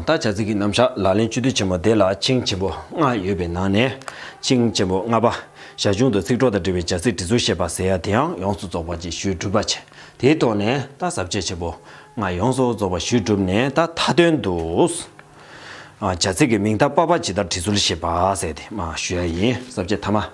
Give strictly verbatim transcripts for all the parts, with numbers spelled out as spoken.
ད་བྱ་ཚིག་གི་རྣམ་གཞག་ལག་ལེན་བཅུད་བསྡུས་ཆེན་མོ་དེ་ལ་ཆིངས་ཆེན་པོ་ལྔ་ཡོད་པའི་ནང་ནས། ཆིངས་ཆེན་པོ་ལྔ་པ། ཞར་བྱུང་དུ་ཚིག་གྲོགས་དང་འབྲེལ་བའི་བྱ་ཚིག་སྒྲིག་ཚུལ་བཤད་པ་ཟེར་ཡ་དེའང་ཡོངས་སུ་རྫོགས་པ་ཅིག་ཞུས་གྲུབ་པ་བྱས། དེའི་ཐོག་ནས་ད་ས་བཅད་ཆེན་པོ་ལྔ་ཡོངས་སུ་རྫོགས་པ་ཞུས་གྲུབ་ནས། ད་མཐའ་དོན་དུ། ཨ། བྱ་ཚིག་གི་མིང་མཐའ་པ་ཕ་ཇི་ལྟར་སྒྲིག་ཚུལ་བཤད་པ་ཟེར་དེ་མར་ཞུ་ཡ་ཡིན། ས་བཅད་ཐ་མ།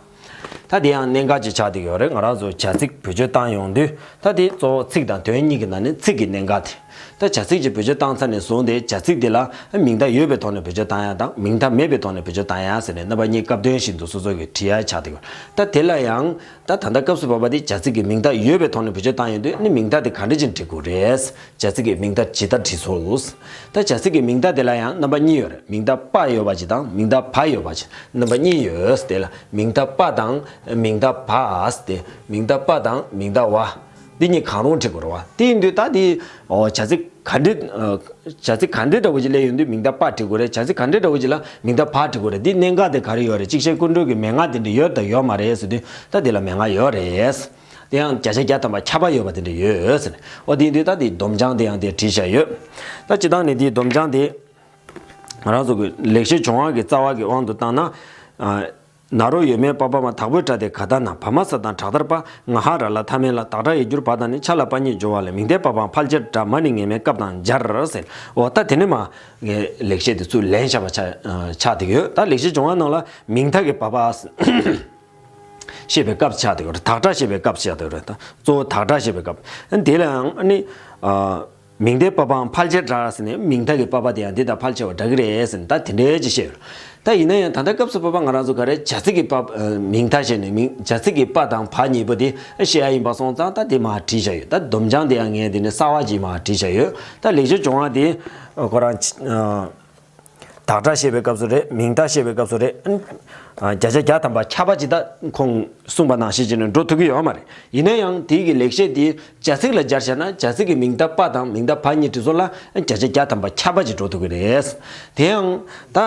ད་དེ་ཡང་གནད་འགག་ཅིག་ཆགས་བསྡད་ཡོད་རེད། ང་རང་ཚོ་བྱ་ཚིག་བེད་སྤྱོད་བཏང་ཡོང་དུས། ད་དེ་གཙོ་བོ་ཚིག་དང་དོན་གཉིས་ཀྱི་ནང་ནས་ཚིག་གི་གནད་འགག་དེ། ད་བྱ་ཚིག་ཅིག་བེད་སྤྱོད་བཏང་ཚར་ནས་བཟུང་སྟེ། བྱ་ཚིག་དེ་ལ་མིང་མཐའ་ཡོད་པའི་ཐོག་ནས་བེད་སྤྱོད་བཏང་ཡ་དང་། མིང་མཐའ་མེད་པའི་ཐོག་ནས་བེད་སྤྱོད་བཏང་ཡ་ཟེར་ནས། རྣམ་པ་གཉིས་སྐབས་དོན་བཞིན་དུ་སོ་སོ་གིས་བྲིས་ཡ་ཆགས་བསྡད་ཡོད། ད་དེ་ལ་ཡང་ད་ད་ལྟ་སྐབས་སུ་བབ་པ་དེ་བྱ་ཚིག་གི་མིང་མཐའ་ཡོད་པའི་ཐོག་ནས་བེད་སྤྱོད་བཏང་ཡོང་དུས། ཨ་ནི་མིང་མཐའ་དེ་ག་འདྲ་ཅིག་འབྲི་དགོས་རེད། བྱ་ཚིག་གི་མིང་མཐའ་ཇི་ལྟར་སྒྲིག་ཚུལ། ད་བྱ་ཚིག་གི་མིང་མཐའ་དེ་ལ་ཡང་རྣམ་པ་གཉིས་ཡོད་རེད། མིང་མཐའ་པ་ཡོད་པ་ཅིག་དང་མིང་མཐའ་བ་ཡོད་པ་ཅིག། རྣམ་པ་གཉིས་ཡོད། དེ་ལ་མིང་མཐའ་པ་དང་མིང་མཐའ་བ་སྟེ། མིང་མཐའ་པ་དང་མིང་མཐའ་བ། འདི་གཉིས་གང་རུང་འབྲི་དགོས་རེད་བ། དེ་ཡིན་དུས་ད་དེ། ཨོ། བྱ་ཚིག་ག་འདྲ། ཨ། བྱ་ཚིག་ག་འདྲ་འདྲ་བོ་ཅིག་སླེབས་ཡོང་དུས་མིང་མཐའ་པ་འབྲི་དགོས་རེད། བྱ་ཚིག་ག་འདྲ་འདྲ་བོ་ཅིག་ལ་མིང་མཐའ་བ་འབྲི་དགོས་རེད། འདི་གནད་འགག་དེ་ག་རེ་ཡོད་རེད། གཅིག་བཤད་ཀུན་གྲོལ་གྱི་མན་ངག་དེ་འདྲ་ཡོད་དང་ཡོད་མ་རེད་ཟེར་དུས། ད་དེ་ལ་མན་ངག་ཡོད་རེད། དེ་ཡང་བརྒྱ་ཆ་བརྒྱ་ཐམ་པ་ཁྱབ་པ་ཡོད་པ་དེ་འདྲ་ཡོད་ཟེར། ཨོ། དེ་ཡིན་དུས་ད་དེ་སྡོམ་བྱང་དེ་ཡང་དེ་བྲིས་བཞག་ཡོད། ད་སྤྱིར་བཏང་ནས་དེའི་སྡོམ་བྱང་དེ། ང་རང་ཚོ་གི་ལེགས་བཤད་ལྗོན་དབང་གི་རྩ་བ་གི་དབང་དུ་བཏང་ན། ཨ། ན་རོ་ཡོད་མེད་པ་པ་མ་དག་པོའི་སྒྲ་དེ་ག་ད་ན། བ་མ་ས་དང་དྲག་མཐར་པ། ང་ཧ་ར་ལ་ཐ་མེད་ལ། བདག་སྒྲ་ཡིར་གྱུར་བ་དང་ནི། ཆ་ལ་པ་ཉིད་སྦྱོར་བ་ལས། མིང་མཐའི་པ་ཕའམ་ཕལ་ཆེར་སྒྲ། མ་ནི་ངེས་མེད་སྐབས་དང་སྦྱར་ཟེར། འོ། ད་དེ་ནི་མ་ངས་ལེགས་བཤད་དེ་ཚུར་ལེན་བཞག་པ་ཆགས། ཨ། ཆགས་བསྡད་ཡོད། ད་ལེགས་བཤད་ལྗོན་དབང་ནང་ལ་མིང་མཐའ་གི་པ་ཕ་བཤད་པའི་སྐབས་ཆགས་བསྡད་ཡོད་རེད། བདག་སྒྲ་བཤད་པའི་སྐབས་ཆགས་བསྡད་ཡོད་རེད། ད་གཙོ་བོ་བདག་སྒྲ་བཤད་པའི་སྐབས། ཨ། དེ་ལའང་ཨ་ནི། ཨ། མིང་མཐའི་པ་ཕའམ་ཕལ་ཆེར་སྒྲ་ཟེར་ནས། མིང་མཐའ་གི་པ་ཕ་དེ་ཡང་འདི་དང་ཕལ་ཆེ་བ་འདྲ་གི་རེད་ཟེར་ནས། ད་དེ་འདྲའི་ཅིག་བཤད་ཡོད། ད་ཡིན་ན་ཡང་ད་ལྟ་སྐབས་སུ་བབ་པ་ང་རང་ཚོ་ག་རེ། བྱ་ཚིག་གི་པ། ཨ། མིང་མཐའ་བཤད་ནས་མིང་། བྱ་ཚིག་གི་པ་དང་ཕ་གཉིས་པོ་དེ་བཤད་ཡ་ཡིན་པ་སོང་ཙང་། ད་དེ་མར་བྲིས་བཞག་ཡོད། ད་སྡོམ་བྱང་དེ་ཡང་ངས་དེ་ནས་གསར་བ་ཅིག་མར་བྲིས་བཞག་ཡོད། ད་ལེགས་བཤད་ལྗོན་དབང་དེ་ཁོ་རང་། ཨ། བདག་སྒྲ་བཤད་པའི་སྐབས་སུ་རེད། མིང་མཐའ་བཤད་པའི་སྐབས་སུ་རེད། ཨ། བརྒྱ་ཆ་བརྒྱ་ཐམ་པ་ཁྱབ་པ་ཅིག་ད་ཁོང་གསུངས་པ་ནང་བཞིན་བྱས་ནས་འགྲོ་ཐུབ་ཀྱི་ཡོད་མ་རེད། ཡིན་ན་ཡང་དེ་གི་ལེགས་བཤད་དེ་བྱ་ཚིག་ལ་སྦྱར་བཞག་ན། བྱ་ཚིག་གི་མིང་མཐའ་པ་དང་མིང་མཐའ་བ་གཉིས་སྒྲིག་ཚུལ་ལ་བརྒྱ་ཆ་བརྒྱ་ཐམ་པ་ཁྱབ་པ་ཅིག་འགྲོ་ཐུབ་ཀྱི་རེད། དེ་ཡང་ད།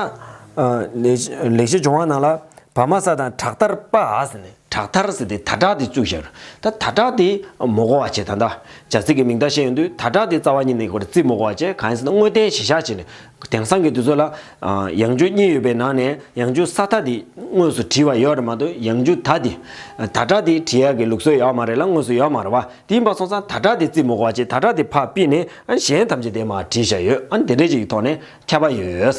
ཨ། ལེགས། ལེགས་བཤད་ལྗོན་དབང་ནང་ལ་བ་མ་ས་དང་དྲག་མཐར་པ་ཟེར་ནས། དྲག་མཐར་ཟེར་དེ་ད་དྲག་དེ་བཅུག་བཞག་ཡོད་རེད། ད་ད་དྲག་དེ་མ་གོ་བ་བྱས། ད་ལྟ་བྱ་ཚིག་གི་མིང་མཐའ་བཤད་ཡོང་དུས་ད་དྲག་དེ་རྩ་བ་ཉིད་ནས་ཁོ་རང་བརྩི་མ་དགོས་པ་བྱས། གང་ཡིན་ཟེར་ན་དངོས་བསྟན་གཞིར་བཞག་བྱས་ནས། དེང་སང་གི་དུས་ཚོད་ལ། ཨ། ཡང་འཇུག་གཉིས་ཡོད་པའི་ནང་ནས་ཡང་འཇུག་ས་མཐའ་དེ་དངོས་སུ་བྲིས་པ་ཡོད་རེད་མ་གཏོགས། ཡང་འཇུག་ད་དེ། ད་དྲག་དེ་བྲིས་ཡག་གི་ལུགས་སྲོལ་ཡོད་མ་རེད་ལ། དངོས་སུ་ཡོད་མ་རེད་བ། དེ་ཡིན་པ་སོང་ཙང་ད་དྲག་དེ་བརྩི་མ་དགོས་པ་བྱས། ད་དྲག་དེ་ཕར་ཕུད་ནས། ཨ། གཞན་ཐམས་ཅད་དེ་མར་བྲིས་བཞག་ཡོད། ཨ། དེ་འདྲ་ཅིག་གི་ཐོག་ནས་ཁྱབ་པ་ཡོད།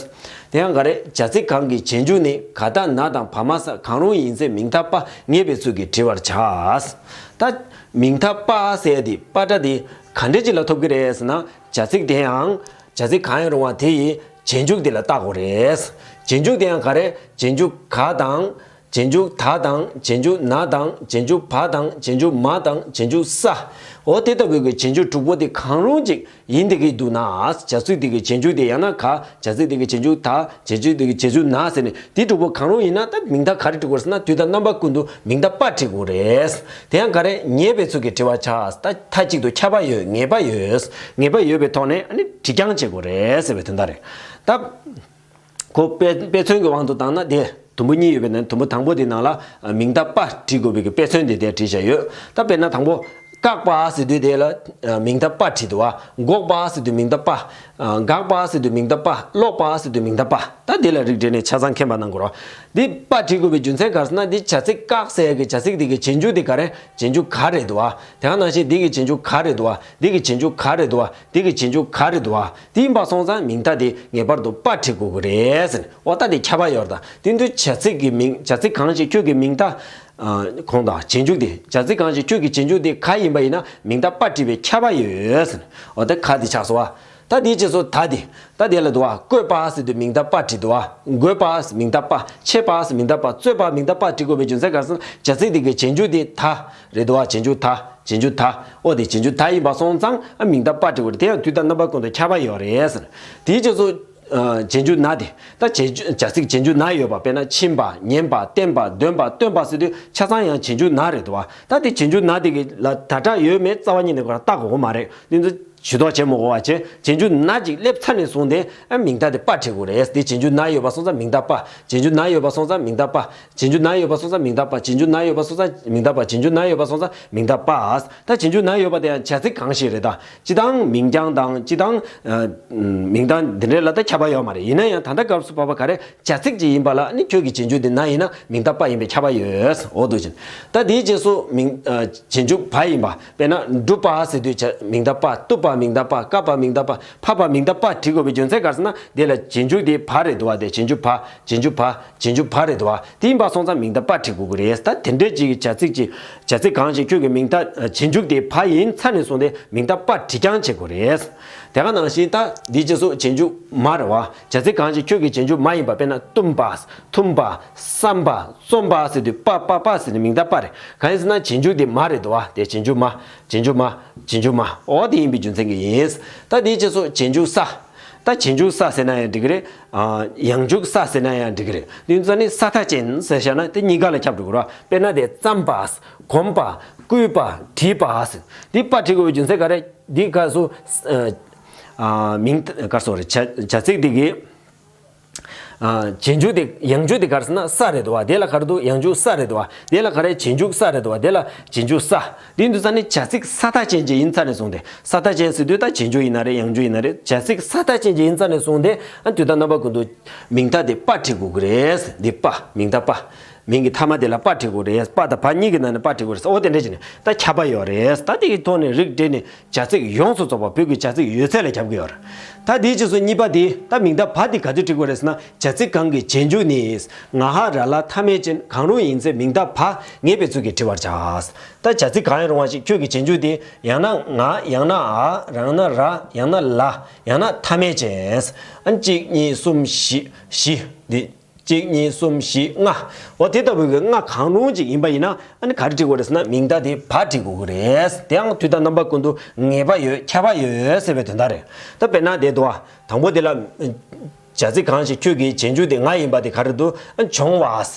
དེ་ཡང་ག་རེ། བྱ་ཚིག་གང་གི་རྗེས་འཇུག་ནི་ག་ད་ན་དང་བ་མ་ས་གང་རུང་ཡིན་ཚེ། མིང་མཐའ་པ་ངེས་པའི་ཚུལ་གྱིས་བྲི་བར་བྱ། ད་མིང་མཐའ་པ་ཟེར་དེ། པ་སྒྲ་དེ་ག་འདྲ་ཅིག་ལ་ཐོབ་ཀྱི་རེད་ཟེར་ན། བྱ་ཚིག་དེ་ཡང་། བྱ་ཚིག་གང་ཡང་རུང་བ་དེ་ཡི་རྗེས་འཇུག་དེ་ལ་བལྟ་དགོས་རེད། རྗེས་འཇུག་དེ་ཡང་ག་རེ། རྗེས་འཇུག་ག་དང་། རྗེས་འཇུག་ད་དང་། རྗེས་འཇུག་ན་དང་། རྗེས་འཇུག་བ་དང་། རྗེས་འཇུག་མ་དང་། རྗེས་འཇུག་ས། འོ། དེ་ལྟ་བུའི་གི་རྗེས་འཇུག་དྲུག་པོ་དེ་གང་རུང་ཅིག་ཡིན་བསྡད་ཀྱི་འདུག་ན། བྱ་ཚིག་དེ་གི་རྗེས་འཇུག་དེ་ཡང་ན་ག། བྱ་ཚིག་དེ་གི་རྗེས་འཇུག་ད། རྗེས་འཇུག་དེ་གི་རྗེས་འཇུག་ན་ཟེར་ནས། དེ་དྲུག་པོ་གང་རུང་ཡིན་ན། ད་མིང་མཐའ་ག་རེ་འབྲི་དགོས་ཟེར་ན། དུས་དང་རྣམ་པ་ཀུན་ཏུ་མིང་མཐའ་པ་འབྲི་དགོས་རེད། དེ་ཡང་ག་རེ། ངེས་པའི་ཚུལ་གྱིས་བྲི་བར་བྱ། ད་མཐའ་གཅིག་ཏུ་ཁྱབ་པ་ཡོད། ངེས་པ་ཡོད། ངེས་པ་ཡོད་པའི་ཐོག་ནས་ཨ་ནི་བྲི་རྐྱང་བྱེད་དགོས་རེད་ཟེར་བའི་དོན་དག་རེད། ད་ཁོ་དཔེ་དཔེ་མཚོན་གྱི་དབང་དུ་བཏང་ན། དེ་དུམ་བུ་གཉིས་ཡོད་པའི་ནང་དུམ་བུ་དང་པོ་དེའི་ནང་ལ་མིང་མཐའ་པ་བྲི་དགོས་པའི་གི་དཔེ་མཚོན་དེ་དེར་བྲིས་བཞག་ཡོད། ད་དཔེར་ན་དང་པོ། བཀག་པ་ཟེར་དུས་དེ་ལ་མིང་མཐའ་པ་བྲིས་འདུག་བ། འགོག་པ་ཟེར་དུས་མིང་མཐའ་པ། འགག་པ་ཟེར་དུས་མིང་མཐའ་པ། ཀློག་པ་ཟེར་དུས་མིང་མཐའ་པ། ད་དེ་ལ་རིགས་འགྲེ་ནས་ཆ་ཚང་མཁྱེན་པ་གནང་དགོས་རེད། འདི་པ་བྲིས་དགོས་པའི་རྒྱུ་མཚན་ག་རེ་ཟེར་ན། འདི་བྱ་ཚིག་བཀག་ཟེར་ཡ་གི་བྱ་ཚིག་དེ་གི་རྗེས་འཇུག་དེ་ག་རེ། རྗེས་འཇུག་ག་རེད་འདུག་བ། དེ་ག་ནང་བཞིན་འདི་གི་རྗེས་འཇུག་ག་རེད་འདུག་བ། འདི་གི་རྗེས་འཇུག་ག་རེད་འདུག་བ། འདི་གི་རྗེས་འཇུག་ག་རེད་འདུག་བ། དེ་ཡིན་པ་སོང་ཙང་མིང་མཐའ་དེ་ངེས་པར་དུ་པ་བྲི་དགོས་ཀྱི་རེད་ཟེར་ནས། འོ། ད་དེ་ཁྱབ་པ་ཡོད་རེད། ད་དེ་དུས་བྱ་ཚིག་གི་མིང་། བྱ་ཚིག་གང་ཞིག་ཁྱོད་ཀྱི་མིང་མཐའ། ཨ། གོང་དང་རྗེས་འཇུག་དེ། བྱ་ཚིག་གང་ཞིག་ཁྱོད་ཀྱི་རྗེས་འཇུག་དེ་ག་ཡིན་པ་ཡིན་ན། མིང་མཐའ་པ་བྲིས་པས་ཁྱབ་པ་ཡོད་ཟེར་ནས། འོ། ད་ག་དེ་ཆགས་སོང་བ། ད་དེའི་རྗེས་སུ་ད་དེ། ད་དེ་ལ་འདུག་བ། བཀོད་པ་ཟེར་དུས་མིང་མཐའ་པ་བྲིས་འདུག་བ། འགོད་པ་ཟེར་མིང་མཐའ་པ། ཕྱེད་པ་ཟེར་མིང་མཐའ་པ། རྩོད་པ་མིང་མཐའ་པ་བྲི་དགོས་པའི་རྒྱུ་མཚན་ག་རེ་ཟེར་ན། བྱ་ཚིག་དེ་གི་རྗེས་འཇུག་དེ་ད་རེད་འདུག་བ། རྗེས་འཇུག་ད། རྗེས་འཇུག་ད། འོ། དེ་རྗེས་འཇུག་ད་ཡིན་པ་སོང་ཙང་། ཨ། མིང་མཐའ་པ་བྲི་དགོས་རེད། དེ་ཡང་དུས་དང་རྣམ་པ་ཀུན་ཏུ་ཁྱབ་པ་ཡོད་རེད་ཟེར། དེའི་རྗེས་སུ། ཨ། རྗེས་འཇུག་ན་དེ། ད་རྗེས་འཇུག་བྱ་ཚིག་རྗེས་འཇུག་ན་ཡོད་པ། དཔེར་ན་ཕྱིན་པ། ཉན་པ། བསྟན་པ། འདོན་པ། སྟོན་པ་ཟེར་དུས་ཆ་ཚང་ཡང་རྗེས་འཇུག་ན་རེད་འདུག་བ། ད་དེ་རྗེས་འཇུག་ན་དེ་གི་ལ་ད་དྲག་ཡོད་མེད་རྩ་བ་ཉིད་ནས་ཁོ་རང་བལྟ་དགོས་མ་རེད། དེ་ཚོ། ཇུས་གཏོགས་བྱེད་མི་དགོས་པ་བྱས། རྗེས་འཇུག་ན་ཅིག་སླེབས་ཚར་ནས་བཟུང་སྟེ་ཨ་མིང་རྟགས་དེ་པ་བྲིས་དགོས་རེད། དེ་རྗེས་འཇུག་ན་ཡོད་པ་སོང་ཙང་མིང་རྟགས་པ། རྗེས་འཇུག་ན་ཡོད་པ་སོང་ཙང་མིང་རྟགས་པ། རྗེས་འཇུག་ན་ཡོད་པ་སོང་ཙང་མིང་རྟགས་པ། རྗེས་འཇུག་ན་ཡོད་པ་སོང་ཙང་མིང་རྟགས་པ། རྗེས་འཇུག་ན་ཡོད་པ་སོང་ཙང་མིང་རྟགས་པ། ད་རྗེས་འཇུག་ན་ཡོད་པ་དེ་ཡང་བྱ་ཚིག་གང་ཞིག་རེད། ད་སྤྱིར་བཏང་མིང་རྐྱང་དང་སྤྱིར་བཏང་ཨ་མིང་རྟགས་འདི་འདྲའི་ལ་ད་ཁྱབ་པ་ཡོད་མ་རེད། ཡིན་ན་ཡང་ད་ལྟ་སྐབས་སུ་བབ་པ་ག་རེ། བྱ་ཚིག་ཅིག་ཡིན་པ་ལ་ནི་ཁྱོད་ཀྱི་རྗེས་འཇུག་དེ་ན་ཡིན་ན་མིང་རྟགས་པ་ཡིན་པའི་ཁྱབ་པ་ཡོད། འོ་འདུག་ཅིང་། ད་དེའི་རྗེས་སུ་མིང་ཨ་རྗེས་འཇུག་བ་ཡིན་པ། དཔེར་ན་སྒྲུབ་པ་ཟེར་དུས་བྱ་མིང་རྟགས་པ། བཏུབ་པ་མིང་རྟགས་པ། བཀབ་པ་མིང་རྟགས་པ། ཕབ་པ་མིང་རྟགས་པ་བྲིས་དགོས་པའི་རྒྱུ་མཚན་ག་རེ་ཟེར་ན། དེ་ལ་རྗེས་འཇུག་དེ་བ་རེད་འདུག་བ། དེ་རྗེས་འཇུག་བ། རྗེས་འཇུག་བ། རྗེས་འཇུག་བ་རེད་འདུག་བ། དེ་ཡིན་པ་སོང་ཙང་མིང་རྟགས་པ་བྲིས་དགོས་ཀྱི་རེད། ད་དེ་འདྲའི་ཅིག་བྱ་ཚིག་ཅིག་བྱ་ཚིག་གང་ཞིག་ཁྱོད་ཀྱི་མིང་རྟགས་ཨ་རྗེས་འཇུག་དེ་བ་ཡིན་ཚར་ནས་བཟུང་སྟེ་མིང་རྟགས་པ་བྲིས་རྐྱང་བྱེད་དགོས་རེད། དེ་ག་ནང་བཞིན་ད་འདིའི་རྗེས་སུ་རྗེས་འཇུག་མ་རེད་བ། བྱ་ཚིག་གང་ཞིག་ཁྱོད་ཀྱི་རྗེས་འཇུག་མ་ཡིན་པ། དཔེར་ན་བཏུམ་པ། འཐུམ་པ། བསམ་པ། རྩོམ་པ་ཟེར་དུས་པ་པ་པ་ཟེར་ནས་མིང་རྟགས་པ་རེད། གང་ཡིན་ཟེར་ན་རྗེས་འཇུག་དེ་མ་རེད་འདུག་བ། དེ་རྗེས་འཇུག་མ། རྗེས་འཇུག་མ། རྗེས་འཇུག་མ། འོ་དེ་ཡིན་པའི་རྒྱུ་མཚན་གྱིས་ཡིན། ད་དེའི་རྗེས་སུ་རྗེས་འཇུག་ས། ད་རྗེས་འཇུག་ས་ཟེར་ན་ཡང་འགྲིག་གི་རེད། ཨ་ཡང་འཇུག་ས་ཟེར་ན་ཡང་འགྲིག་གི་རེད། དེ་ཚོ་ནི་ས་མཐའ་ཅན་ཟེར་བཞག་ན་དེ་གཉིས་ཀ་ལ་ཁྱབ་འགྲོ་གི་རེད་བ། དཔེར་ན་དེ་བརྩམས་པ། གོམས་པ། བརྐུས་པ། བྲིས་པ་ཟེར། དེ་པ་བྲིས་དགོས་པའི་རྒྱུ་མཚན་ག་རེ། འདི་སྐབས་སུ་ཨ་མིང་ག་རེ་ཟེར་རེད། བྱ་བྱ་ཚིག་འདི་གི་ཨ་རྗེས་འཇུག་དེ་ཡང་འཇུག་དེ་ག་རེ་ཟེར་ན་ས་རེད་འདུག་བ། དེ་ལ་ག་རེ་འདུག་ཡང་འཇུག་ས་རེད་འདུག་བ། དེ་ལ་ག་རེ་རྗེས་འཇུག་ས་རེད་འདུག་བ། དེ་ལ་རྗེས་འཇུག་ས། དེ་འདུག་ས་ནི་བྱ་ཚིག་ས་མཐའ་ཅན་ཅིག་ཡིན་ཚར་ནས་བཟུང་སྟེ། ས་མཐའ་ཅན་ཟེར་དུས་ད་རྗེས་འཇུག་ཡིན་ན་རེད། ཡང་འཇུག་ཡིན་ན་རེད། བྱ་ཚིག་ས་མཐའ་ཅན་ཅིག་ཡིན་ཚར་ནས་བཟུང་སྟེ་ཨ་དུས་དང་རྣམ་པ་ཀུན་ཏུ་མིང་རྟགས་དེ་པ་བྲིས་དགོས་ཀྱི་རེད། འདི་པ་མིང་རྟགས་པ། མིང་གི་མཐའ་མ་དེ་ལ་པ་བྲིས་དགོས་རེད། པ་དང་བ་གཉིས་ཀྱི་ནང་ནས་པ་བྲིས་དགོས་རེད། འོ་དེ་འདྲ་བྱས་ནས་ད་ཁྱབ་པ་ཡོད་རེད། ད་དེ་གི་ཐོག་ནས་རིགས་བསྒྲེས་ནས་བྱ་ཚིག་ཡོངས་སུ་རྫོགས་པ་བོད་ཀྱི་བྱ་ཚིག་ཡོད་ཚད་ལ་ཁྱབ་ཀྱི་ཡོད་རེད། ད་དེའི་རྗེས་སུ་གཉིས་པ་དེ་ད་མིང་རྟགས་བ་དེ་ག་ཚོད་བྲིས་དགོས་རེད་ཟེར་ན། བྱ་ཚིག་གང་གི་རྗེས་འཇུག་ནི། ང་ཧ་ར་ལ་མཐའ་མེད་ཅན། གང་རུང་ཡིན་ཚེ་མིང་རྟགས་བ་ངེས་པའི་ཚུལ་གྱིས་བྲི་བར་བྱ། ད་བྱ་ཚིག་གང་ཡང་རུང་བ་ཞིག་ཁྱོད་ཀྱི་རྗེས་འཇུག་དེ་ཡང་ན་ང་། ཡང་ན་འ། ཡང་ན་ར། ཡང་ན་ལ། ཡང་ན་མཐའ་མེད་ཅན། ཨ་གཅིག་གཉིས་གསུམ་བཞི། བཞི་འདི། གཅིག་གཉིས་གསུམ་བཞི་ལྔ། འོ་དེ་ལྟ་བུའི་གི་ལྔ་གང་རུང་ཅིག་ཡིན་པ་ཡིན་ན་ཨ་ནི་ག་རེ་བྲི་དགོས་རེད་ཟེར་ན་མིང་རྟགས་དེ་བ་བྲི་དགོས་ཀྱི་རེད། དེའང་དུས་དང་རྣམ་པ་ཀུན་ཏུ་ངེས་པ་ཡོད། ཁྱབ་པ་ཡོད་ཟེར་བའི་དོན་དག་རེད། ད་དཔེར་ན་དེ་འདུག་བ། དང་པོ་དེ་ལ་བྱ་ཚིག་གང་ཞིག་ཁྱོད་ཀྱི་རྗེས་འཇུག་དེ་ང་ཡིན་པ་དེ་ག་རེ་འདུག་ཨ་སྦྱོང་བ།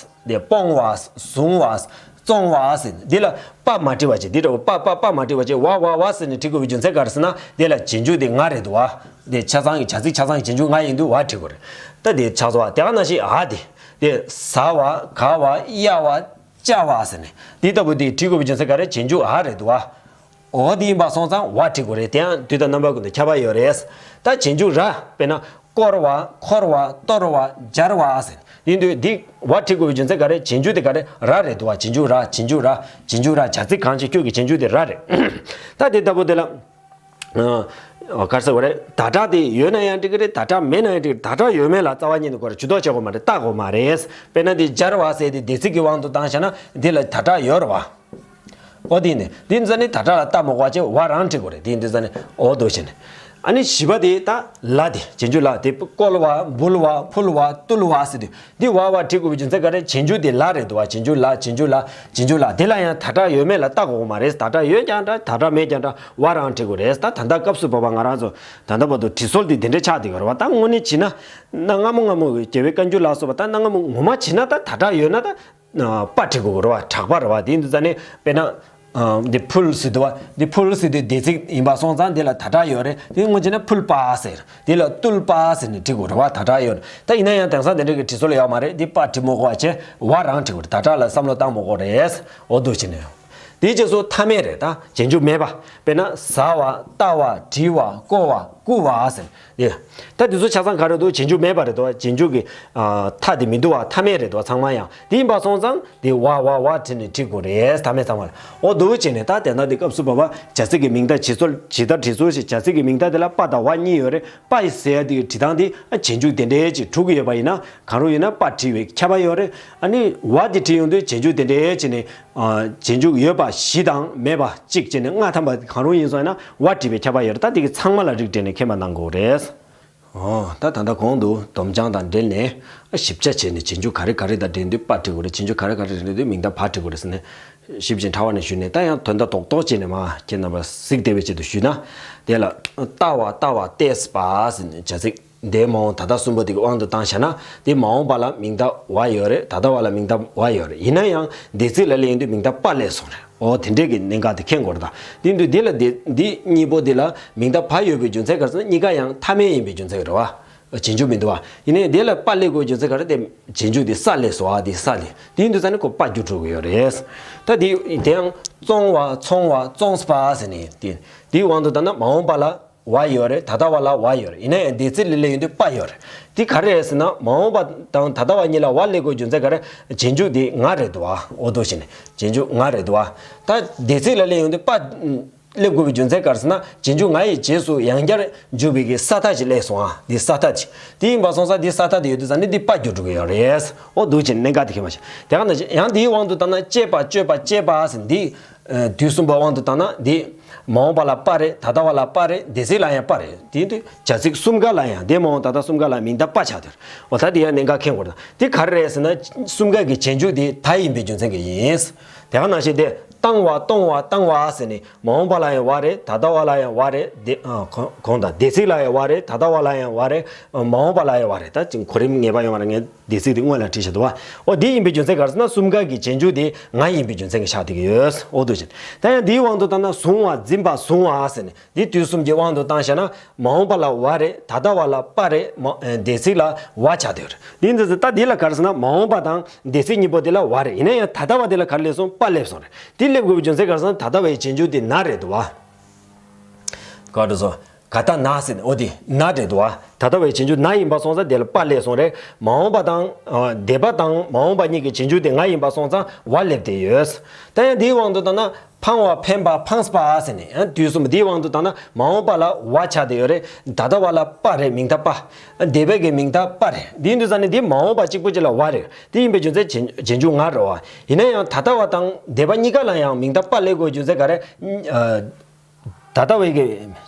དེ་སྤོང་བ། བཟུང་བ། བཙོང་བ་ཟེར། འདི་ལ་པ་མ་བྲི་བ་བྱས། འདི་འདྲ་བོ་པ་པ་པ་མ་བྲི་བ་བྱས། བ་བ་བ་ཟེར་ནས་བྲི་དགོས་པའི་རྒྱུ་མཚན་ག་རེ་ཟེར་ན་དེ་ལ་རྗེས་འཇུག་དེ་ང་རེད་འདུག་བ། དེ་ཆ་ཚང་གི་བྱ་ཚིག་ཆ་ཚང་གི་རྗེས་འཇུག་ང་ཡིན་དུས་བ་བྲི་དགོས་རེད། ད་དེ་ཆགས་སོང་བ། དེ་ག་ནང་བཞིན་འ་དེ། དེ་ཟ་བ། ག་བ། གཡའ་བ། བཅའ་བ་ཟེར་ནས་འདི་ལྟ་བུ་དེ་བྲི་དགོས་པའི་རྒྱུ་མཚན་ག་རེ། རྗེས་འཇུག་འ་རེད་འདུག་བ། འོ་དེ་ཡིན་པ་སོང་ཙང་བ་བྲི་དགོས་རེད། དེ་ཡང་དུས་དང་རྣམ་པ་ཀུན་ཏུ་ཁྱབ་པ་ཡོད་རེད། ད་རྗེས་འཇུག་ར། དཔེར་ན། བསྐོར་བ། འཁོར་བ། གཏོར་བ། སྦྱར་བ་ཟེར། དེ་དུས་འདི་བ་བྲི་དགོས་པའི་རྒྱུ་མཚན་ག་རེ། རྗེས་འཇུག་དེ་ག་རེ། ར་རེད་འདུག་བ། རྗེས་འཇུག་ར། རྗེས་འཇུག་ར། རྗེས་འཇུག་ར། བྱ་ཚིག་གང་ཞིག་ཁྱོད་ཀྱི་རྗེས་འཇུག་དེ་ར་རེད། ད་དེ་ལྟ་བུ་དེ་ལ། ཨ། ག་རེ་ཟེར་བ་རེད། ད་དྲག་དེ་ཡོད་ན་ཡང་འགྲིག་གི་རེད། ད་དྲག་མེད་ན་ཡང་འགྲིག་གི་རེད། ད་དྲག་ཡོད་མེད་ལ་རྩ་བ་ཉིད་ནས་གོ་རེ་ཇུས་གཏོགས་བྱེད་དགོས་མ་རེད། བལྟ་དགོས་མ་རེད། དཔེར་ན་འདི་སྦྱར་བ་ཟེར་དེ་འདས་ཚིག་གི་དབང་དུ་བཏང་བཞག་ན་འདི་ལ་ད་དྲག་ཡོད་རེད་བ། འོ་དེ་ནི་དེ་ཚོ་ནི་ད་དྲག་ལ་བལྟ་མི་དགོས་པ་བྱས་བ་རང་བྲི་དགོས་རེད། དེ་འདི་ཚོ་ནི་འོ་དོ་བྱས་ནས། ཨ་ནི་བཞི་པ་དེ་ད་ལ་དེ་རྗེས་འཇུག་ལ་དེ་བསྐོལ་བ། འབུལ་བ། ཕུལ་བ། བཏུལ་བ་ཟེར་དུས་འདི་བ་བ་བྲི་དགོས་པའི་རྒྱུ་མཚན་ག་རེ། རྗེས་འཇུག་དེ་ལ་རེད་འདུག་བ། རྗེས་འཇུག་ལ། རྗེས་འཇུག་ལ། རྗེས་འཇུག་ལ། དེ་ལ་ཡང་ད་དྲག་ཡོད་མེད་ལ་བལྟ་དགོས་མ་རེད། ད་དྲག་ཡོད་ཀྱང་འདྲ། ད་དྲག་མེད་ཀྱང་འདྲ། བ་རང་བྲི་དགོས་རེད། ད་ད་ལྟ་སྐབས་སུ་བབ་པ་ང་རང་ཚོ་ད་ལྟ་བར་དུ་བྲི་སྲོལ་དེ་དེ་འདྲ་ཆགས་བསྡད་ཀྱི་རེད་བ། ད་དངོས་གནས་བྱས་ན་གནའ་སྔ་མོ་སྔ་མོ་རྒྱལ་བའི་བཀའ་འགྱུར་ལ་སོགས་པ་ད་གནའ་སྔ་མོ་ངོ་མ་བྱས་ན་ད་ད་དྲག་ཡོད་ན་ད། པ་བྲི་དགོས་རེད་བ། དྲག་པ་རེད་བ། དེ་འདི་ཙ་ནི་དཔེར་ན། ཨ། འདི་ཕུལ་ཟེར་དུས་བ། འདི་ཕུལ་ཟེར་དུས་འདས་ཚིག་ཡིན་པ་སོང་ཙང་འདི་ལ་ད་དྲག་ཡོད་རེད། དེ་སྔོན་ཆད་ན་ཕུལ་པ་ཟེར། འདི་ལ་བཏུལ་པ་ཟེར་ནས་བྲི་དགོས་རེད་བ། ད་དྲག་ཡོད་རེད། ད་ཡིན་ན་ཡང་དེང་སང་དེ་འདྲ་གི་བྲི་སྲོལ་ཡོད་མ་རེད། འདི་པ་བྲི་མི་དགོས་པ་བྱས་བ་རང་བྲི་དགོས་རེད། ད་དྲག་ལ་བསམ་བློ་བཏང་མི་དགོས་རེད། འོ་འདུག་བྱས་ནས། དེའི་རྗེས་སུ་མཐའ་མེད་རེད། ད་རྗེས་འཇུག་མེད་པ། དཔེར་ན་ཟ་བ། ལྟ་བ། བྲིས་བ། བརྐོ་བ། བརྐུ་བ་ཟེར། ཡེ། ད་དེ་ཚོ་ཆ་ཚང་ག་རེ་འདུག་རྗེས་འཇུག་མེད་པ་རེད་དོ། རྗེས་འཇུག་གི་ཨ་མཐའ་དེ་མི་འདུག་བ། མཐའ་མེད་རེད་དོ། ཚང་མ་ཡང་དེ་ཡིན་པ་སོང་ཙང་དེ་བ་བ་བ་བྲིས་ནས་བྲི་དགོས་རེད། མཐའ་མེད་ཚང་མ་ལ། འོ་འདུག་བྱས་ནས་ད་དེ་ན་དེ་སྐབས་སུ་བབ་པ་བྱ་ཚིག་གི་མིང་མཐའ་ཇི་སྲོལ་ཇི་ལྟར་བྲི་སྲོལ་ཞིག་བྱ་ཚིག་གི་མིང་མཐའ་དེ་ལ་པ་དང་བ་གཉིས་ཡོད་རེད། པ་ཡི་ཟེར་ཡ་དེ་གི་བྲི་སྟངས་དེ་ཨ་རྗེས་འཇུག་དེ་འདྲའི་ཅིག་དྲུག་ཡོད་པ་ཡིན་ན་གང་རུང་ཡིན་ན་པ་བྲི་བའི་ཁྱབ་པ་ཡོད་རེད། ཨ་ནི་བ་དེ་བྲི་ཡོང་དུས་རྗེས་འཇུག་དེ་འདྲའི་བྱས་ནས། ཨ། རྗེས་འཇུག་ཡོད་པ་བཞི་དང་མེད་པ་གཅིག་བྱས་ནས་ལྔ་ཐམ་པ་གང་རུང་ཡིན་སོང་ཡིན་ན་བ་བྲི་བའི་ཁྱབ་པ་ཡོད་རེད། ད་དེ་གི་ཚང་མ་ལ་རིགས་སྤྲད་ནས་མཁྱེན་པ་གནང་དགོས་རེད། ཨོ། ད་ད་ལྟ་གོང་དུ་སྡོམ་བྱང་དང་འབྲེལ་ནས་ཞིབ་ཆ་བྱས་ནས་རྗེས་འཇུག་ག་རེ་ག་རེ་དང་འབྲེལ་དུས་པ་བྲི་དགོས་རེད། རྗེས་འཇུག་ག་རེ་ག་རེ་འབྲེལ་དུས་མིང་མཐའ་བ་བྲི་དགོས་རེད་ཟེར་ནས་ཞིབ་ཅིང་ཕྲ་བ་ནས་ཞུས་ནས། ད་ཡང་དོན་དག་རྡོག་རྡོག་བྱས་ནས་མ་ཁྱེད་རྣམ་པ་གཟིགས་བདེ་བའི་ཆེད་དུ་ཞུས་ན། དེ་ལ་ལྟ་བ། ལྟ་བ། བལྟས་པ་ཟེར་ནས་བྱ་ཚིག་འདས་མ་འོངས་ད་ལྟ་གསུམ་པོ་དེ་གི་དབང་དུ་བཏང་བཞག་ན་དེ་མ་འོངས་པ་ལ་མིང་མཐའ་བ་ཡོད་རེད། ད་ལྟ་བ་ལ་མིང་མཐའ་བ་ཡོད་རེད། ཡིན་ན་ཡང་འདས་ཚིག་ལ་སླེབས་ཡོང་དུས་མིང་མཐའ་པ་སླེབས་སོང་རེད། འོ་དེ་འདྲས་ཀྱི་གནད་འགག་དེ་མཁྱེན་དགོས་རེད་ད། དེ་དུས་འདི་ལ་འདི་འདི་གཉིས་པོ་འདི་ལ་མིང་མཐའ་བ་ཡོད་པའི་རྒྱུ་མཚན་ག་རེ་ཟེར་ན། གཉིས་ཀ་ཡང་མཐའ་མེད་ཡིན་པའི་རྒྱུ་མཚན་རེད་བ། རྗེས་འཇུག་མི་འདུག་བ། ཡིན་ནའི་འདི་ལ་པ་སླེབས་དགོས་རྒྱུ་མཚན་ག་རེ་དེ། རྗེས་འཇུག་དེ་ས་སླེབས་སོང་བ། དེ་ས་སླེབས། དེ་ཡིན་དུས་ཙང་ནི་ཁོ་པ་རྒྱུ་འགྲོ་གི་ཡོད་རེད། ད་དེ་དེ་ཡང་བཙོང་བ་ཚོང་བ་བཙོངས་པ་ཟེར་ནས་དེ་དེའི་དབང་དུ་བཏང་ན་མ་འོངས་པ་ལ་བ་ཡོད་རེད། ད་ལྟ་བ་ལ་བ་ཡོད་རེད། ཡིན་ན་ཡང་འདས་ཚིག་ལ་སླེབས་ཡོང་དུས་པ་ཡོད་རེད། དེ་ག་རེ་རེད་ཟེར་ན། མ་འོངས་པ་དང་ད་ལྟ་བ་གཉིས་ལ་བ་སླེབས་དགོས་རྒྱུ་མཚན་ག་རེ། རྗེས་འཇུག་དེ་ང་རེད་འདུག་བ། འོ་འདུག་བྱས་ནས་རྗེས་འཇུག་ང་རེད་འདུག་བ། ད་འདས་ཚིག་ལ་སླེབས་ཡོང་དུས་པ། སླེབས་དགོས་པའི་རྒྱུ་མཚན་ག་རེ་ཟེར་ན། རྗེས་འཇུག་ང་ཡི་རྗེས་སུ་ཡང་བསྐྱར་འཇུག་པའི་གི་ས་མཐའ་ཅིག་སླེབས་སོང་ཨ། འདི་ས་མཐའ་ཅིག་དེ་ཡིན་པ་སོང་ཙང་འདི་ས་མཐའ་དེ་ཡོད་དུས་ཙང་ནི་འདི་པ་རྒྱུ་འགྲོ་གི་ཡོད་རེད། འོ་འདུག་བྱས་ནས་གནད་འགག་དེ་མཁྱེན་པ་བྱས། དེ་ག་ནང་བཞིན་ཡང་འདིའི་དབང་དུ་བཏང་ན་སྤྱད་པ་སྤྱོད་པ་སྤྱད་པ་ཟེར་འདི། ཨ། དུས་གསུམ་པའི་དབང་དུ་བཏང་ན་འདི། མ་འོངས་པ་ལ་པ་རེད། ད་ལྟ་བ་ལ་པ་རེད། འདས་ཚིག་ལ་ཡང་པ་རེད། དེ་ཡིན་དུས་བྱ་ཚིག་གསུམ་ཀ་ལ་ཡང་འདས་མ་འོངས་ད་ལྟ་གསུམ་ཀ་ལ་མིང་མཐའ་པ་ཆགས་དེར། འོ་ད་དེ་ཡང་གནད་འགག་མཁྱེན་དགོས་རེད། དེ་ག་རེ་རེད་ཟེར་ན། གསུམ་ཀ་གི་རྗེས་འཇུག་དེ་ད་ཡིན་པའི་རྒྱུ་མཚན་གྱིས་ཡིན། དེ་ག་ནང་བཞིན་དེ་བཏང་བ་གཏོང་བ་བཏང་བ་ཟེར་ནས། མ་འོངས་པ་ལ་ཡང་བ་རེད། ད་ལྟ་བ་ལ་ཡང་བ་རེད། དེ་ཨ་གོང་གོང་དང་འདས་ཚིག་ལ་ཡང་བ་རེད། ད་ལྟ་བ་ལ་ཡང་བ་རེད། ཨ་མ་འོངས་པ་ལ་ཡང་བ་རེད། ད་ཅིག་གོ་རིམ་ངེས་པ་ཡོང་བ་རེད། ངས་འདས་ཚིག་དེ་སྔོན་ལ་བྲིས་བཞག་འདུག་བ། འོ་འདི་ཡིན་པའི་རྒྱུ་མཚན་ག་རེ་ཟེར་ན། གསུམ་ཀ་གི་རྗེས་འཇུག་དེ་ང་ཡིན་པའི་རྒྱུ་མཚན་གྱིས་ཆགས་བསྡད་ཀྱི་ཡོད། འོ་འདུག་བྱས། ད་ཡང་འདིའི་དབང་དུ་བཏང་ན་བཟུང་བ་འཛིན་པ་བཟུང་བ་ཟེར་ནས། འདི་དུས་གསུམ་གྱི་དབང་དུ་བཏང་བཞག་ན། མ་འོངས་པ་ལ་བ་རེད། ད་ལྟ་བ་ལ་པ་རེད། མ་ཨེ་འདས་ཚིག་ལ་བ་ཆགས་བསྡད་ཡོད་རེད། འདི་འདི་ད་འདི་ལ་ག་རེ་ཟེར་ན། མ་འོངས་པ་དང་འདས་ཚིག་གཉིས་པོ་དེ་ལ་བ་རེད། ཡིན་ན་ཡང་ད་ལྟ་བ་དེ་ལ་ག་རེ་སླེབས་སོང་། པ་སླེབས་སོང་རེད། དེ་སླེབས་དགོས་པའི་རྒྱུ་མཚན་ག་རེ་ཟེར་ན། ད་ལྟ་བའི་རྗེས་འཇུག་དེ་ན་རེད་འདུག་བ། ག་རེ་ཟེར། ག་ད་ན་ཟེར་ནས། འོ་དེ་ན་རེད་འདུག་བ། ད་ལྟ་བའི་རྗེས་འཇུག་ན་ཡིན་པ་སོང་ཙང་དེ་ལ་པ་སླེབས་སོང་རེད། མ་འོངས་པ་དང་ཨ་འདས་པ་དང་མ་འོངས་པ་གཉིས་ཀྱི་རྗེས་འཇུག་དེ་ང་ཡིན་པ་སོང་ཙང་བ་སླེབས་བསྡད་ཡོད། ད་ཡང་འདིའི་དབང་དུ་བཏང་ན། འཕང་བ་འཕེན་པ་འཕངས་པ་ཟེར་ནས། ཡང་དུས་གསུམ་འདིའི་དབང་དུ་བཏང་ན་མ་འོངས་པ་ལ་བ་ཆགས་བསྡད་ཡོད་རེད། ད་ལྟ་བ་ལ་པ་རེད། མིང་མཐའ་པ། འདས་པའི་གི་མིང་མཐའ་པ་རེད། འདི་ཡིན་དུས་ཙང་ནི་འདི་མ་འོངས་པ་གཅིག་པུ་གཅིག་ལ་བ་རེད། དེ་ཡིན་པའི་རྒྱུ་མཚན་རྗེས་རྗེས་འཇུག་ང་རེད་བ། ཡིན་ན་ཡང་ད་ལྟ་བ་དང་འདས་པ་གཉིས་ཀ་ལ་ཡང་མིང་མཐའ་པ་སླེབས་དགོས་རྒྱུ་མཚན་ག་རེ། ཨ། ད་ལྟ་བའི་གི་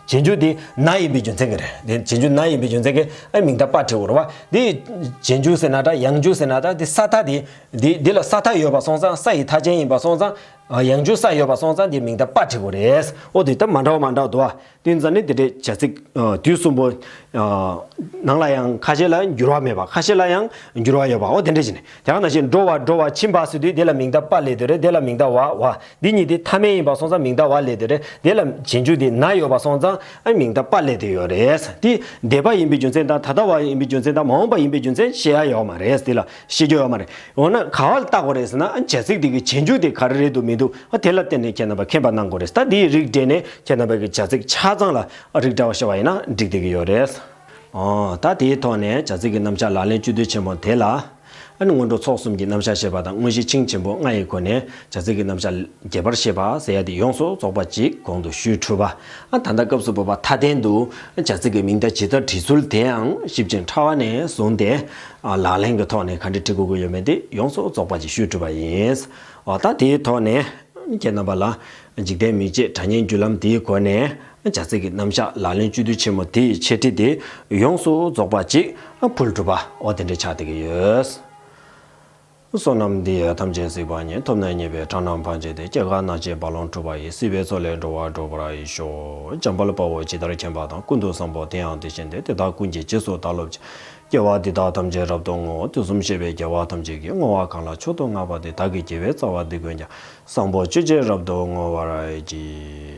རྗེས་འཇུག་དེ་ན་ཡིན་པའི་རྒྱུ་མཚན་གྱིས་རེད། དེ་རྗེས་འཇུག་ན་ཡིན་པའི་རྒྱུ་མཚན་གྱིས་ཨ་མིང་མཐའ་པ་བྲིས་དགོས་རེད་བ། དེ་རྗེས་འཇུག་ཟེར་ན་འདྲ། ཡང་འཇུག་ཟེར་ན་འདྲ། དེ་ས་མཐའ་དེ། དེ་དེ་ལ་ས་མཐའ་ཡོད་པ་སོང་ཙང་། ས་ཡི་མཐའ་ཅན་ཡིན་པ་སོང་ཙང་། ཨ་ཡང་འཇུག་ས་ཡོད་པ་སོང་ཙང་དེ་མིང་མཐའ་པ་བྲིས་དགོས་རེད། འོ་དེ་ལྟ་མ་འདྲ་བ་མ་འདྲ་བ་འདུག་བ། དེ་ཡིན་ཙང་ནི་དེ་འདྲའི་བྱ་ཚིག་ཨ་དུས་གསུམ་པོ། ཨ་ནང་ལ་ཡང་ཁ་ཤས་ལ་འགྱུར་བ་མེད་པ། ཁ་ཤས་ལ་ཡང་འགྱུར་བ་ཡོད་པ། འོ་དེ་འདྲ་ཞིག་ནི། དེ་ག་ནང་བཞིན་འགྲོ་བ་འགྲོ་བ་ཕྱིན་པ་ཟེར་དུས་དེ་ལ་མིང་མཐའ་པ་སླེབས་དེ་རེད། དེ་ལ་མིང་མཐའ་བ་བ། འདི་གཉིས་དེ་མཐའ་མེད་ཡིན་པ་སོང་ཙང་མིང་མཐའ་བ་སླེབས་དེ་རེད། དེ་ལ་རྗེས་འཇུག་དེ་ན་ཡོད་པ་སོང་ཙང་ཨ་མིང་མཐའ་པ་སླེབས་དེ་ཡོད་རེད། དེ་འདས་པ་ཡིན་པའི་རྒྱུ་མཚན་དང་། ད་ལྟ་བ་ཡིན་པའི་རྒྱུ་མཚན་དང་། མ་འོངས་པ་ཡིན་པའི་རྒྱུ་མཚན་བཤད་ཡ་ཡོད་མ་རེད། དེ་ལ་བཤད་རྒྱུ་ཡོད་མ་རེད། འོ་ན་ག་བ་ལ་བལྟ་དགོས་རེད་ཟེར་ན། ཨ་བྱ་ཚིག་དེ་གི་རྗེས་འཇུག་དེ་ག་རེ་རེད་འདུག་མི་འདུག་ཨ་དེ་ལ་བརྟེན་ནས་ཁྱེད་རྣམ་པ་མཁྱེན་པ་གནང་དགོས་རེད། ད་དེའི་རིགས་འགྲེ་ནས་ཁྱེད་རྣམ་པ་གི་བྱ་ཚིག་ཆ་ཚང་ལ་ཨ་རིགས་འདྲ་བ་བཤད་པ་ཡིན་ན་འགྲིག་བསྡད་ཀྱི་ཡོད་རེད། ཨོ། ད་དེའི་ཐོག་ནས་བྱ་ཚིག་གི་རྣམ་གཞག་ལག་ལེན་བཅུད་བསྡུས་ཆེན་མོ་དེ་ལ། ཨ་ནི་སྔོན་འགྲོ་ཚོགས་གསུམ་གྱི་རྣམ་གཞག་བཤད་པ་དང་། དངོས་གཞི་ཆིངས་ཆེན་པོ་ལྔ་ཡི་སྒོ་ནས་བྱ་ཚིག་གི་རྣམ་གཞག་རྒྱས་པར་བཤད་པ་ཟེར་ཡ་དེ་ཡོངས་སུ་རྫོགས་པ་ཅིག་གོང་དུ་ཞུས་གྲུབ་པ། ཨ་ད་ལྟ་སྐབས་སུ་བབ་པ་མཐའ་དོན་དུ་བྱ་ཚིག་གི་མིང་མཐའ་ཇི་ལྟར་བྲིས་ཚུལ་དེའང་ཞིབ་ཅིང་ཕྲ་བ་ནས་བཟུང་སྟེ། ཨ་ལག་ལེན་གྱི་ཐོག་ནས་ག་འདྲ་བྲིས་དགོས་ཀྱི་ཡོད་མེད་དེ་ཡོངས་སུ་རྫོགས་པ་ཅིག་ཞུས་གྲུབ་པ་ཡིན། ཨ་ད་དེའི་ཐོག་ནས། ཁྱེད་རྣམ་པ་ལ་འཇིག་རྟེན་མིག་འབྱེད་སྒྲ་སྙན་བརྒྱུད་ལམ་འདིའི་སྒོ་ནས་བྱ་ཚིག་གི་རྣམ་གཞག་ལག་ལེན་བཅུད་བསྡུས་ཆེན་མོ་དེ་ཡི་འཆད་ཁྲིད་དེ་ཡོངས་སུ་རྫོགས་པ་ཅིག་ཕུལ་གྲུབ་པ། འོ་དེ་འདྲ་ཆགས་བསྡད་ཀྱི་ཡོད། བསོད་ནམས་འདི་ཡིས་ཐམས་ཅད་གཟིགས་པ་ཉིད། ཐོབ་ནས་ཉེས་པའི་དགྲ་རྣམས་ཕམ་བྱས་ཏེ། སྐྱེ་རྒ་ན་འཆིའི་རྦ་ཀློང་འཁྲུགས་པ་ཡི། སྲིད་པའི་མཚོ་ལས་འགྲོ་བ་སྒྲོལ་བར་ཤོག། འཇམ་དཔལ་དཔའ་བོས་ཇི་ལྟར་མཁྱེན་པ་དང་། ཀུན་ཏུ་བཟང་པོ་དེ་ཡང་དེ་བཞིན་ཏེ། དེ་དག་ཀུན་གྱི་རྗེས་སུ་བདག་སློབ་ཅིང་། སྐྱེ་བ་འདི་དག་ཐམས་ཅད་རབ་ཏུ་བསྔོ། དུས་གསུམ་གཤེགས་པའི་རྒྱལ་བ་ཐམས་ཅད་ཀྱིས། བསྔོ་བ་གང་ལ་མཆོག་ཏུ་བསྔགས་པ་དེས། བདག་གི་དགེ་བའི་རྩ་བ་འདི་ཀུན་ཀྱང་། བཟང་པོ་སྤྱོད་ཕྱིར་རབ་ཏུ་བསྔོ་བར་བགྱི།